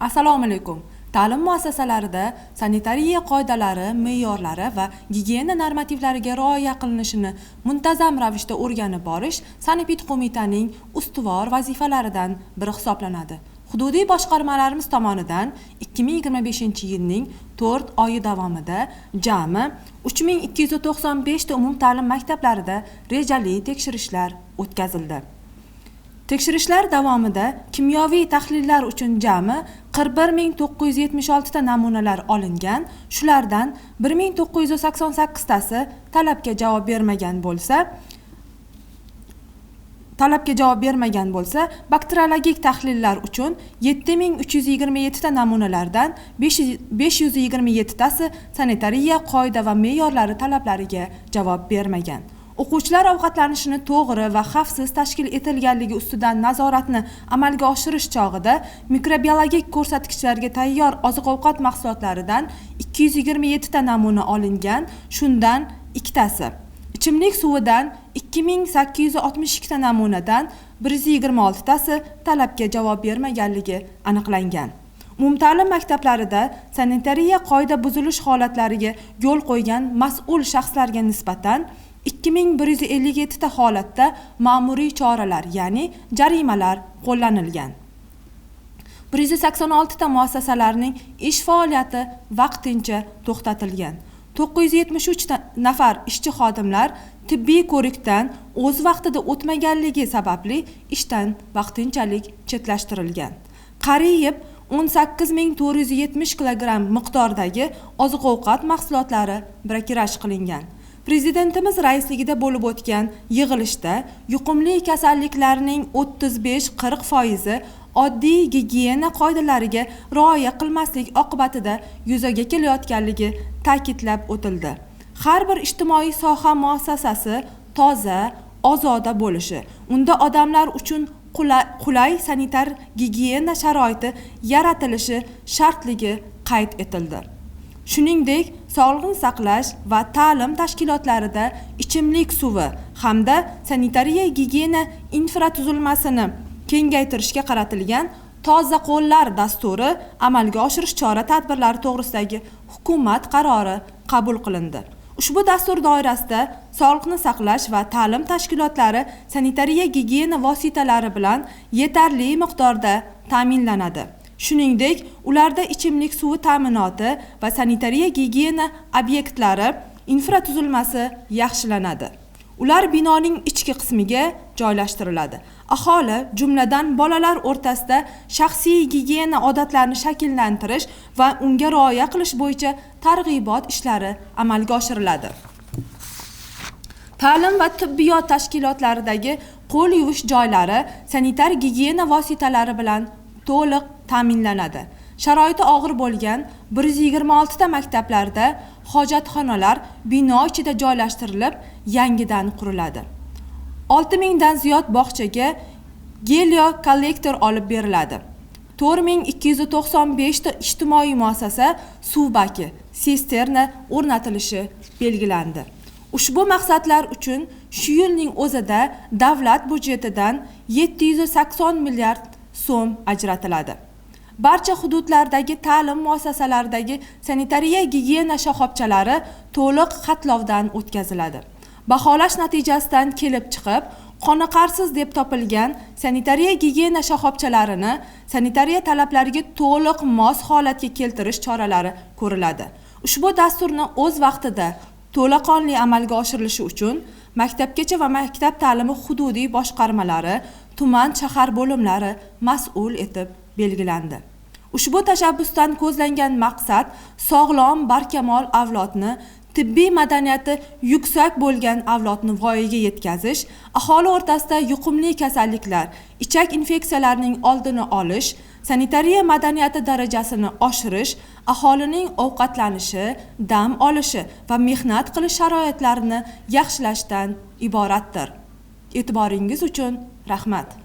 Assalomu alaykum. Ta'lim muassasalarida sanitariya qoidalari, me'yorlari va gigiyena normativlariga rioya qilinishini muntazam ravishda o'rganib borish Sanepid qo'mitaning ustuvor vazifalaridan biri hisoblanadi. Hududiy boshqarmalarimiz tomonidan 2025-yilning 4 oyi davomida jami 3295 ta umumta'lim maktablarida rejali tekshirishlar o'tkazildi. Tekshirishlar davomida kimyoviy tahlillar uchun jami 41976 ta namunalar olingan, shulardan 1988 tasi talabga javob bermagan bo'lsa, bakteriologik tahlillar uchun 7327 ta namunalardan 527 tasi sanitariya qoida va me'yorlari talablariga javob bermagan. O'quvchilar ovqatlanishini to'g'ri va xavfsiz tashkil etilganligi ustidan nazoratni amalga oshirish chog'ida mikrobiologik ko'rsatkichlarga tayyor oziq-ovqat mahsulotlaridan 227 ta namuna olingan, shundan 2 tasi. Ichimlik suvidan 2862 ta namunadan 126 tasi talabga javob bermaganligi aniqlangan. Umumta'lim maktablarida sanitariya qoida buzilish holatlariga yo'l qo'ygan mas'ul shaxslarga nisbatan 2157 ta holatda ma'muriy choralar, ya'ni jarimalar qo'llanilgan. 186 ta muassasalarning ish faoliyati vaqtincha to'xtatilgan. 973 nafar ishchi xodimlar tibbiy ko'rikdan o'z vaqtida o'tmaganligi sababli ishdan vaqtinchalik chetlashtirilgan. Qariyb 18470 kilogramm miqdordagi oziq-ovqat mahsulotlari brakiraj qilingan. Prezidentimiz raisligida bo'lib o'tgan yig'ilishda yuqumli kasalliklarning 35-40% oddiy gigiyena qoidalariga rioya qilmaslik oqibatida yuzaga kelayotganligi ta'kidlab o'tildi. Har bir ijtimoiy soha muassasasi toza, ozoda bo'lishi, unda odamlar uchun qulay sanitar gigiyena sharoiti yaratilishi shartligi qayd etildi. Shuningdek, sog'liqni saqlash va ta'lim tashkilotlarida ichimlik suvi hamda sanitariya gigiyena infratuzilmasini kengaytirishga qaratilgan Toza qo'llar dasturi amalga oshirish chora-tadbirlari to'g'risidagi hukumat qarori qabul qilindi. Ushbu dastur doirasida sog'liqni saqlash va ta'lim tashkilotlari sanitariya gigiyena vositalari bilan yetarli miqdorda ta'minlanadi. Shuningdek, ularda ichimlik suvi ta'minoti va sanitariya gigiyena obyektlari infratuzilmasi yaxshilanadi. Ular binoning ichki qismiga joylashtiriladi. Aholi, jumladan bolalar o'rtasida shaxsiy gigiyena odatlarini shakllantirish va unga rioya qilish bo'yicha targ'ibot ishlari amalga oshiriladi. Ta'lim va tibbiyot tashkilotlaridagi qo'l yuvish joylari sanitar gigiyena vositalari bilan to'liq ta'minlanadi. Sharoiti og'ir bo'lgan 126 ta maktablarda hojatxonalar bino ichida joylashtirilib, yangidan quriladi. 6000 dan ziyod bog'chaga geliokollektor olib beriladi. 4295 ta ijtimoiy muassasa suv baki, sisterna o'rnatilishi belgilandi. Ushbu maqsadlar uchun shu yilning o'zida davlat byudjetidan 780 milliard so'm ajratiladi. Barcha hududlardagi ta'lim muassasalaridagi sanitariya gigiyena shoxobchalari to'liq xatlovdan o'tkaziladi. Baholash natijasidan kelib chiqib, qoniqarsiz deb topilgan sanitariya gigiyena shoxobchalarini sanitariya talablariga to'liq mos holatga keltirish choralari ko'riladi. Ushbu dasturni o'z vaqtida to'laqonli amalga oshirilishi uchun maktabgacha va maktab ta'limi hududiy boshqarmalari, tuman shahar bo'limlari mas'ul etib belgilandi. Ushbu tashabbusdan ko'zlangan maqsad sog'lom, barkamol avlodni, tibbiy madaniyati yuksak bo'lgan avlodni voyaga yetkazish, aholi o'rtasida yuqumli kasalliklar, ichak infeksiyalarining oldini olish, sanitariya madaniyati darajasini oshirish, aholining ovqatlanishi, dam olishi va mehnat qilish sharoitlarini yaxshilashdan iboratdir. E'tiboringiz uchun rahmat.